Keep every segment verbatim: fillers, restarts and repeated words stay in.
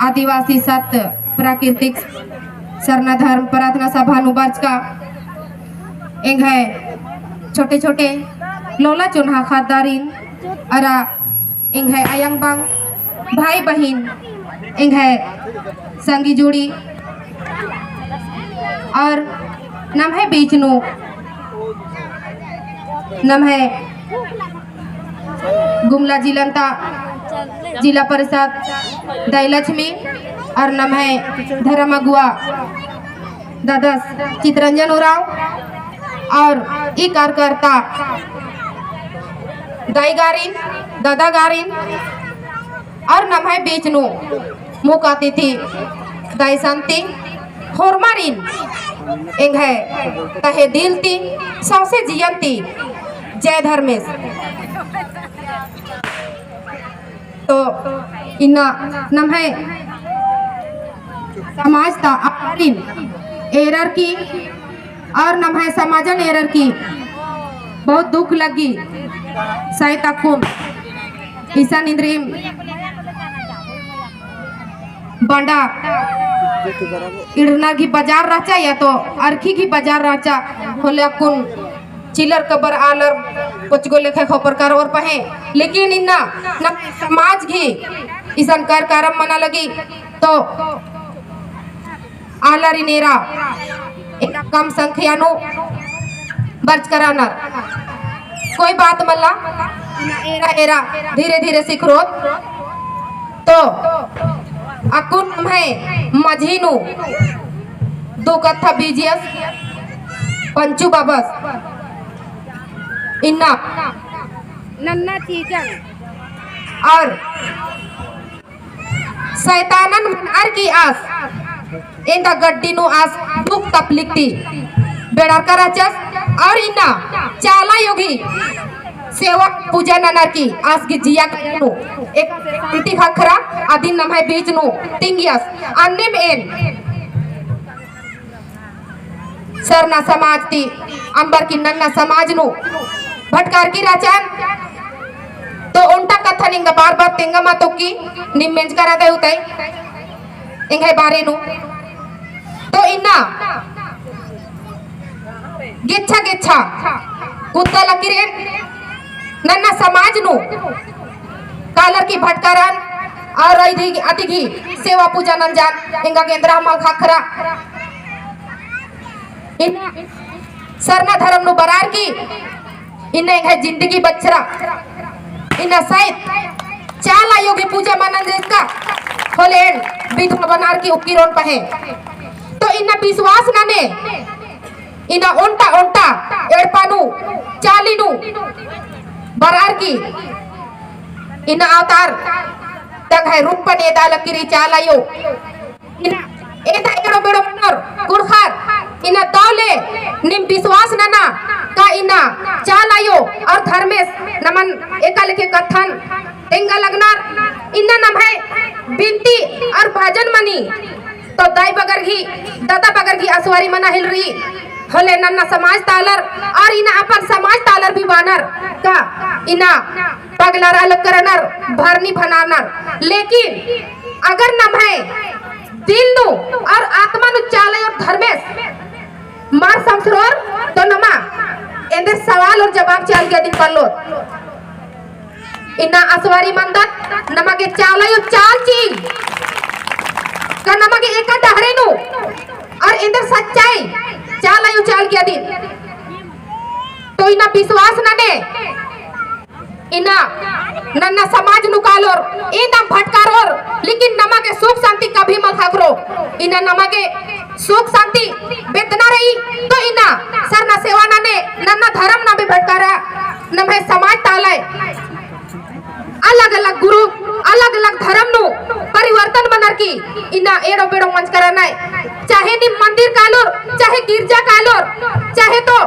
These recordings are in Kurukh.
आदिवासी सत प्राकृतिक सरना धर्म प्रार्थना सभा नू बरचका एंग्है छोटे छोटे लोला चोन्हा ख़द्दारिन अरा एंग्है अयंग बंग भाई बहिन एंग्है संगी जोड़ी और नम्है बीच नू नम्है गुमला जिलन ता जिला परिषद दाई लक्ष्मी और नम्है धर्म अगुवा ददस चितरंजन उराँव और ई कार्यकर्ता दाई गारिन, ददा गारिन और नम्है बीच नू मुख्य अतिथि दाई शांति होरमारिन एंग्है तहे दिल ती सौंसे जियन ती जय धर्मेस। तो इन्ना नम्है समाज ता आरिन एरर की और नम्है समाजन एरर की बहुत दुख लग्गी। सैत अक्कुन इसन इन्द्रिम बंडा इड़ना की बाजार रहचा या तो अरखी की बाजार रहचा होले अक्कुन चिलर कबर आलर कोचगो लेखे खोपर कर और पहें। लेकिन इन्ना नम्है समाज घी इसन कर कारम मना लगी तो आलर इन्ना एरा एरा कम संख्या नू बरचका रअनर। कोई बात मल्ला, एरा एरा धीरे धीरे सिखरोत। तो अक्कुन नम्है मझी नू दू कत्था बीजियस पंचू बाबस इन्ना नन्ना चीजन और सैतानन मनर की आस एन्दा गड्डी नू आस दुख तकलीफ ती बेड़रका रहचस और इन्ना चाला अयो घी सेवा पूजा ननर की आस घी जिया कया नू एकासे शांति ख़क्खरा अदिन नम्है बीच नू तिंगियस। अन्नेम एन सरना समाज ती अम्बर की नन्ना समाज नू भटकार की रहचन। तो ओन्टा कत्थन एंगा बार बार तेंगा मा तोक्की, नीम मेंजका रअदय उतय एंग्है बारे नू। तो इन्ना गेच्छा गेच्छा कुद्दा लगी रई नन्ना समाज नू कालर की भटकारन और अदी घी सेवा पूजा नंजन एंगा गे एन्दरा मल ख़क्खरा। इन्ना सरना धर्म नू बरअर की इन्ना एंग्है जिंदगी बछरा। इन्ना सैत चाला अयो घी पूजा मल नंजका होले एन विधवा बनर की उक्की रओन पहें। तो इन्ना विश्वास नने इन्ना ओन्टा ओन्टा एड़पा नू चाली नू बरअर की इन्ना अवतार तंग्है रूपन एदा लगी रई चाला अयो। इन्ना एदा एड़ो बेड़ो मनोर कुँड़ुख़र इन्ना दव ले नीम विश्वास नना का इन्ना चाला अयो और धर्मेस नमन एका लेखे कत्थन तेंगा लगनर। इन्ना नम्है बिनती और भजन मनी तो दाई बगर घी ददा बगर घी असवारी मना हेलरी होले नन्ना समाज ता आलर और इन्ना अपन समाज ता आलर भी बअनर का इन्ना पगला रअनर, भरनी भनानर। लेकिन अगर नम्है दिल नू और आत्मा नू चाला अयो और धर्मेस मल समसरोर तो नमा एन्देर सवाल और जवाब चाल गे अदिन बल्लोर। इन्ना असवारी मनदत नमा गे चाला अयो चाल चिई का नमा गे एका डहरे नू और एन्देर सच्चाई चाला अयो चाल गे अदिन। तो इन्ना विश्वास नने इन्ना नन्ना समाज नू कालोर, एन्दा भटकारोर, लेकिन नमा गे सुख शांति कभी मल ख़क्खरो। इन्ना नमा गे सुख शांति बेद्दना रई, तो इन्ना सरना सेवा नने, नन्ना धर्म नू भी भटकारा, नम्है समाज ता आलय अलग-अलग गुरु, अलग-अलग धर्म नू परिवर्तन मनर की इन्ना एड़ो बेड़ो मंजका रअनय। चाहे नीम मंदिर कालोर, चाहे गिरजा कालोर, चाहे तो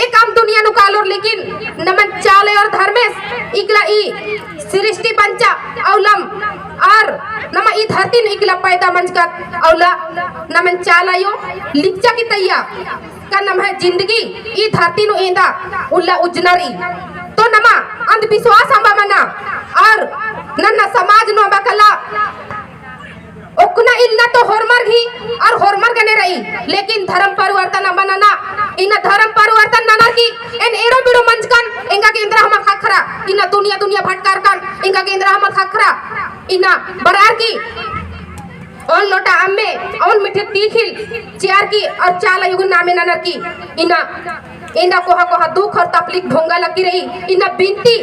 एकअम दुनिया नू कालोर, लेकिन नमन चाला अयो और धर्मेस इकला ई सृष्टि बंचा अउलम और नमा ई धरती नू इकला पैदा मंजकत अउला नमन चाला अयो लिक्का की तइया का नम्है जिंदगी ई धरती नू एन्दा उल्ला उज्जना रई। तो नमा अंधविश्वास अम्बा मना और नन्ना समाज नू अम्बा कला इन्ना तो होरमर गही और होरमर गने रई, लेकिन धर्म परिवर्तन अम्बा नना। इन्ना धर्म परिवर्तन ननर की एन एड़ो बेड़ो मंजकन, एंगा गे एन्दरा हूँ मल ख़क्खरा। इन्ना दुनिया दुनिया भटकारकन, एंगा गे एन्दरा हूँ मल ख़क्खरा। इन्ना बरअर की ओन लोटा अम्मे, ओन मिठे तीखिल चिअर की और चाला युगुन नामे ननर की। इन्ना एन्दा कोहा कोहा दुख और तकलीफ ढोंगा लगी रई। इन्ना बिनती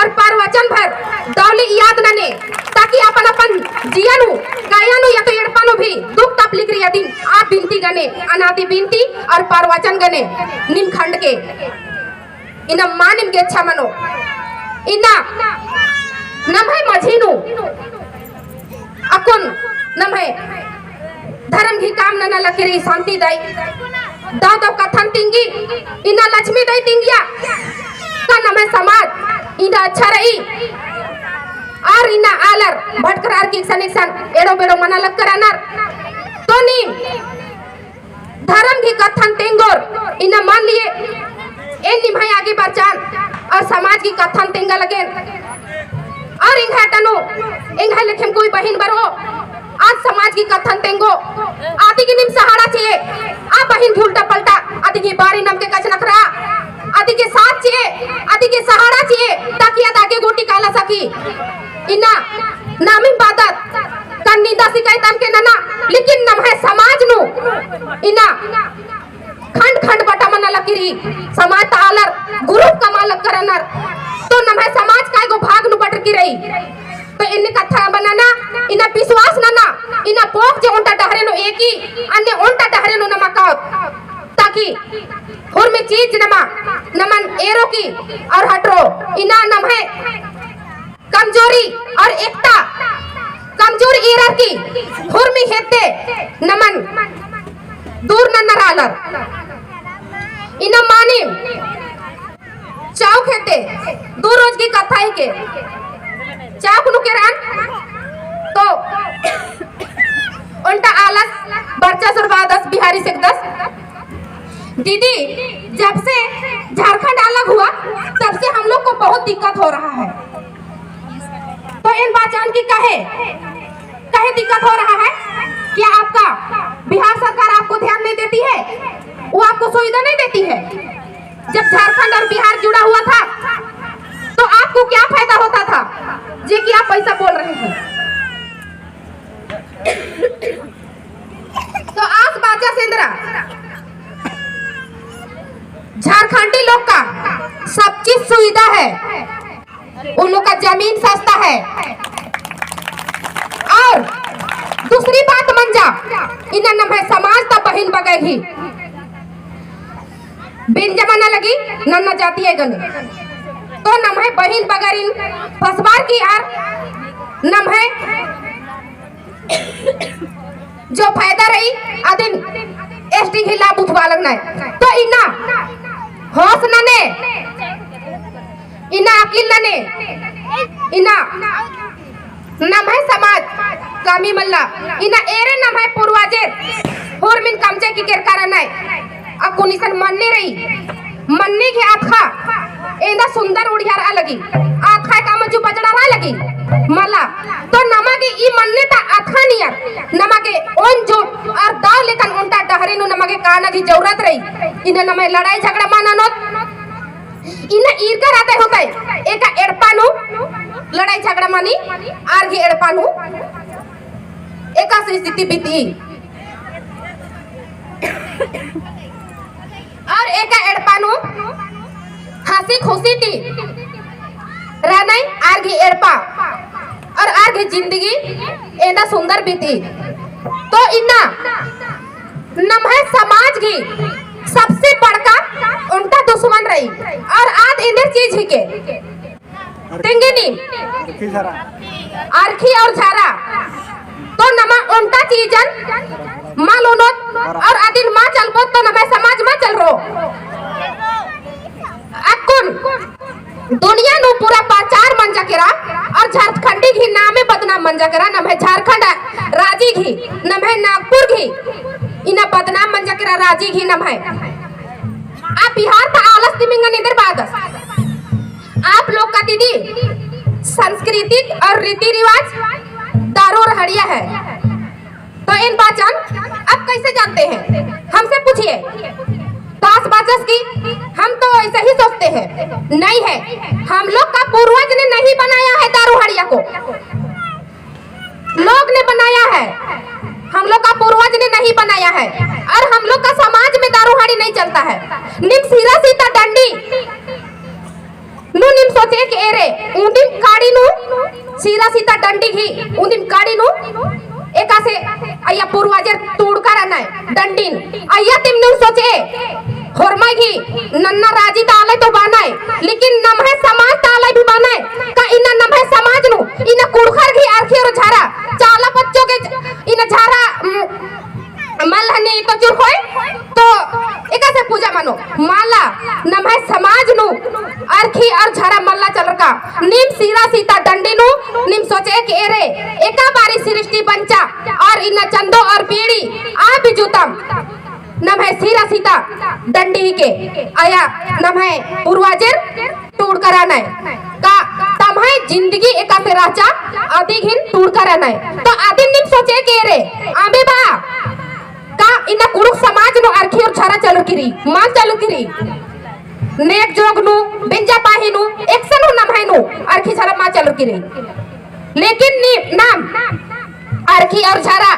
और प्रवचन भर दव ले याद नने, ताकि अपन अपन जिया नू, काया नू या तो एड़पा नू भी दुख तकलीफ रई अदिन आ बिनती गने, अनादि बिनती और प्रवचन गने नीम खंड के। इन्ना मानिम गे अच्छा मनो। इन्ना नम्है मझी नू अक्कुन नम्है धर्म गही काम नना लगी रई शांति दाई। दव दव कत्थन तिंगी, इन्ना लक्ष्मी दाई तिंगिया। का नम्है समाज इन्ना अच्छा रई। और इन्ना आलर भटकरार की एकसन एकसन एड़ो बेड़ो मना लग करनर। तो नीम धर्म गही कत्थन तेंगोर, इन्ना मान लिए, एन निम्है आगे बरचान, और समाज गही कत्थन तेंगा लगेन। और एंग्है टनो, एंग्है लेखेम कोई बहिन बरओ, आद समाज गही कत्थन तेंगो, अदी गही नीम सहारा चिए, आ बहिन गही उल्टा पल्टा, अदी गही बारी नम के कछनखरआ, अदी गही साथ चिए, अदी गही सहारा चिए, ताकि आद आगे गूटी काला सकी। इन्ना नामिम बअदत, का निंदा सिकायत अमके नना, लेकिन नम्है समाज नू इन्ना खंड खंड बटा मना लगी रई, समाज ता आलर group कमआ लग करनर, तो नम्है समाज काय गो भाग नू बटरकी रई। तो इन्ने कत्था बअना ना, इन्ना विश्वास नना, इन्ना पोख जे ओन्टा डहरे नू एकी, अन्ने ओन्टा डहरे नू नमा काओत, ताकि होरमी चीज नमा, नमन एरो की और हटरो, इन्ना नम्है कमजोरी और एकता, कमजोरी एरर की होरमी हेद्दे नमन दूर नन्नर आलर। इन्ना मानिम चाउक हेद्दे दू रोज की कत्था हिके। चाउक नू केरन तो ओन्टा आलस बरचा सुरबादस बिहारी सेकदस। दीदी, जब से झारखंड अलग हुआ, तब से हम लोग को बहुत दिक्कत हो रहा है। तो एन बाचान कि काहे, काहे दिक्कत हो रहा है? क्या आपका बिहार सरकार आपको ध्यान नहीं देती है? वो आपको सुविधा नहीं देती है? जब झारखंड और बिहार जुड़ा हुआ था, तो आपको क्या फायदा होता था, जे कि आप ऐसा बोल रहे हैं? तो आस बाचा सेंदरा झारखंडी लोग का सब चीज सुविधा है, उन लोग का जमीन सस्ता है। और दूसरी बात मंजा, इन्ना नम्है समाज ता बहिन बगैर ही बिन जमाना लगी नन्ना जाति है गने। तो नम्है बहिन बगरिन फसबार की आर नम्है जो फायदा रई, अदिन ST घी लाभ उठवा लगनय। तो इन्ना होश नने, इन्ना अकिल नने, इन्ना नम्है समाज कमी मल्ला, इन्ना एरे नम्है पूर्वजेर होरमिन कमचय की केरका रअनय। अक्कुन इसन मन्ने रई, मन्ने घी अतख़ा एन्दा सुन्दर उड़ियारआ लगी। अतख़ा का मज्जु बजड़ारआ लगी मला। तो नमा गे ई मन्ने ता अतख़ा नियर नमा गे ओन जुट और दव लेकन ओन्टा डहरे नू नमा गे काना घी जरूरत रई। इन्ना नम्है लड़ाई झगड़ा मल ननोत। इन्ना ईरका रअदय होतय, एका एड़पा नू लड़ाई झगड़ा मनी, आर घी एड़पा नू एकासे स्थिति बीती। और एका एड़पा नू हँसी खुशी ती रअनय आर घी एड़पा और आर घी जिंदगी एन्दा सुन्दर बीती। तो इन्ना नम्है समाज घी सबसे बड़का ओन्टा दुश्मन रई और आद एन्देर चीज हिके। तेंगेनी अरखी और झारा। तो नमा ओन्टा चीजन मल ओनोत और अदिन मल चलबोत तो नम्है समाज मल चलरो। अक्कुन दुनिया नू पूरा प्रचार मंजा केरा और झारखंडी घी नामे बदनाम मंजा केरा, नम्है झारखंड राजी घी, नम्है नागपुर घी, इन्ना बदनाम मंजा केरा राजी घी नम्है। आ बिहार ता आलस दिम एंगन एन्देर बअदस। आप लोग का दीदी सांस्कृतिक और रीति रिवाज दारू और हड़िया है। एन बाचन, आप कैसे जानते हैं? हमसे पूछिए। तो आस बाचस कि हम तो ऐसे ही सोचते हैं। नहीं है, हम लोग का पूर्वज ने नहीं बनाया है दारू हाड़िया को, लोग ने बनाया है। हम लोग का पूर्वज ने नहीं बनाया है। और हम लोग का समाज में दारू हाड़ी नहीं चलता है। नीम सीरा सीता डंडी नू नीम सोचे के एरे, उन्दिम काड़ी नू, सीरा सीता डंडी ही, उन्दिम काड़ी नू, एकासे अइय्या पूर्वजर टूड़का रअनय, डंडिन, अइय्या तिम नू सोचे, होरमय ही, नन्ना राजी ता आलय तो बानय, लेकिन नम्है समाज ता आलय भी बानय, का इन्ना नम्है समाज नू, इन्ना कुँड़ुख़र गही अरखी और झारा, चाला पच्चो गे इन्ना झारा, उम, मल हनी तो चुरखोय, तो एकासे पूजा मनो। मला, नम्है समाज नू अरखी और झरा मल्ला चलरका। नीम सीरा सीता डंडी नू, नीम सोचे के एरे, एका बारी सृष्टि बंचा, और इन्ना चंदो और बीड़ी, आ बिजुतम, नम्है सीरा सीता डंडी ही के, अइय्या नम्है पूर्वजर टूड़का रअनय। का तम्है जिंदगी एकासे रहचा, अदिगहिन टूड़का रअनय। तो अदिन नीम सोचे के एरे, अम्बे बा, का इन्ना कुँड़ुख़ समाज नू अरखी और झरा चलरकी रई, मल चलरकी रई। नेग जोग नू, बेंजा पाही नू, एकसन हूँ नम्है नू, अरखी झरा मल चलरकी रई। लेकिन नी, नाम, अरखी और झरा,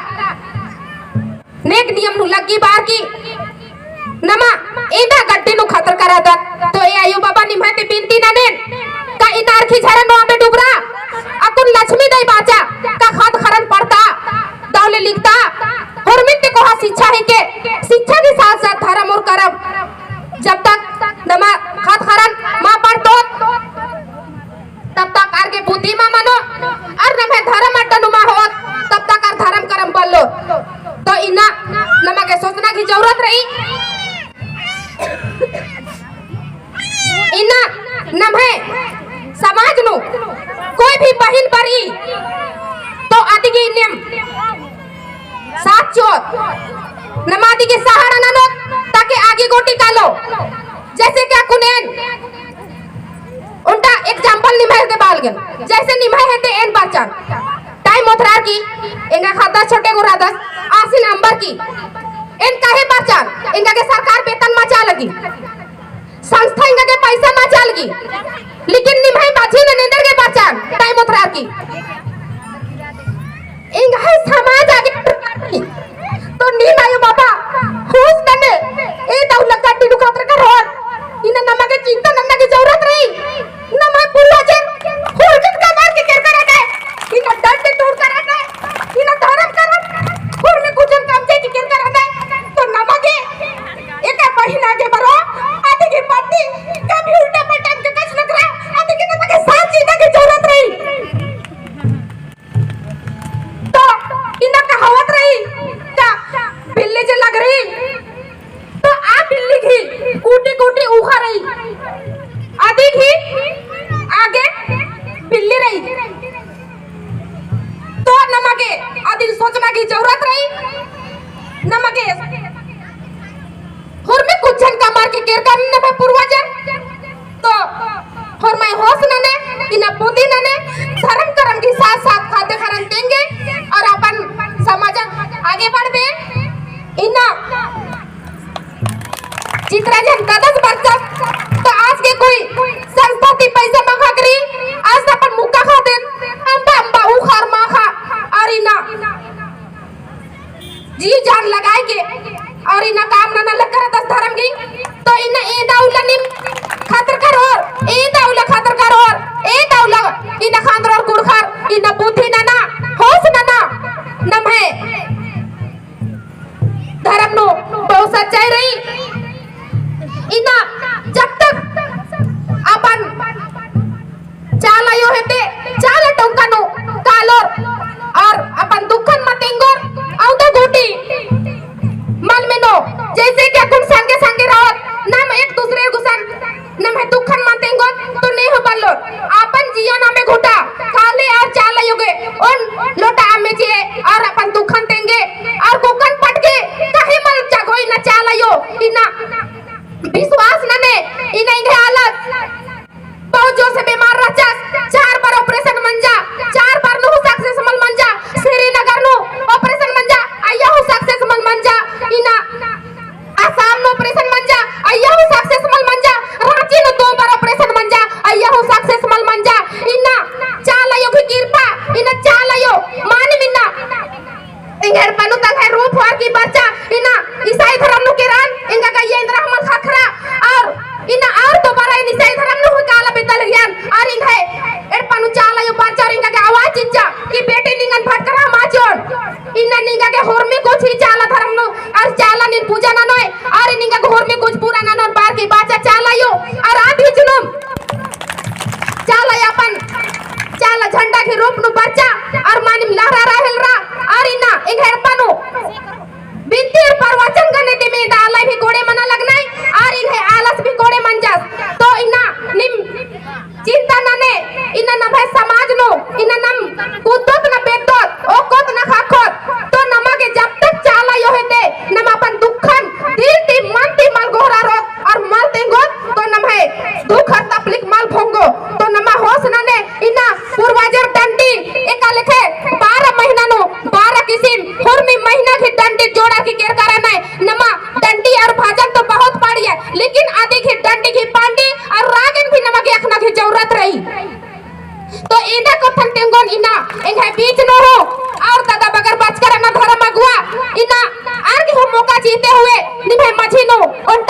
नेग नियम नू लग्गी बअर की नमा एन्दा गड्डी नू खतरका रअदत। तो ए आयो बाबा निम्है ती बिनती ननेन का इन्ना अरखी झरा नू अम्बे डुबरा अक्कुन लक्ष्मी दई बाचा का खत खरन पढ़ता दव ले लिखता। होरमिन ती कोहा शिक्षा ही के शिक्षा के साथ साथ धरम और करम जब तक नमा खत खरन मा पढ़तोत तब तक आर गे बुद्धि मा मनो, और नम्है धरम अड्डा नू मा होत, तब तक आर धरम करम बल्लो। तो इन्ना नमा गे सोचना की जरूरत रई। इन्ना नम्है समाज नू कोई भी बहिन बरई, तो अदिगे इन्नेम साथ चिओत, नमा अदिगे सहारा ननोत, ताकि आगे गोटी कालो। जैसे कि अक्कुन एन ओन्टा example निम्है हेद्दे बालगेन, जैसे निम्है हेद्दे एन बाचन, time ओथरार की, एंगा ख़द्दस छोटे गो रअदस, आसिन अम्बर की, एन काहे बाचन, एंगा गे सरकार वेतन मा चालगी, संस्था एंगा गे पैसा मा चालगी, लेकिन निम्है मझी नू एन्देर गे बाचन, time ओथरार की। एंग्है समाज आगे तो नीन आयो बाबा, होस नने, एदा उल्ला गड्डी नू खतरका रओर, इन्ना नमा गे चिंता नन्ना गे जरूरत रई, नम्है पूर्वजर, होरकत कमअर की केरका रअनय, इन्ना डंडी टूड़का रअनय, इन्ना धरम करम, होरमी कुजन कमचय की केरका रअनय, तो नमा गे, एका बहिन आगे बरओ, अदिगे पत्ती, कभी उल्टा पल्टा एमके कछनखरआ, अदिगे नमा गे साथ चिअना गे जरूरत रई। तो इन्ना कहावत रई का बिल्ली जे लगरई, तो आ बिल्ली गही कूटी कूटी उखरई, अदिगही आगे बिल्ली रई। तो नमा गे अदिन सोचना गही जरूरत रई, नमा गे होरमी कुछ झन कमअर की केरका रअनर नम्है पूर्वजर। तो होरमय होस नने, इन्ना बुद्धि नने, धरम करम की साथ साथ खद्द खरन तेंगे और अपन समाजन आगे बढ़बे। इन्ना चित्रा जन कदस बरचस, तो आस गे कोई संस्था ती पैसा मा ख़क्खरई, आस अपन मुक्का ख़द्दन, अम्बा अम्बा उखर माख़ा, और इन्ना जी जान लगाए के और इन्ना काम नना लग्गा रअदस धरम गही। तो इन्ना एदा उल्ला नीम खतरका रओर, एदा उल्ला खतरका रओर, एदा उल्ला इन्ना ख़ंदरओर कुँड़ुख़र, इन्ना बुद्धि कत्थन तेंगोन इन्ना एंग्है बीच नू हूँ, और दादा बगर बाचका रअनर धर्म अगुवा, इन्ना आर गे हूँ मौका चिअते हुए निम्है मझी नू ओन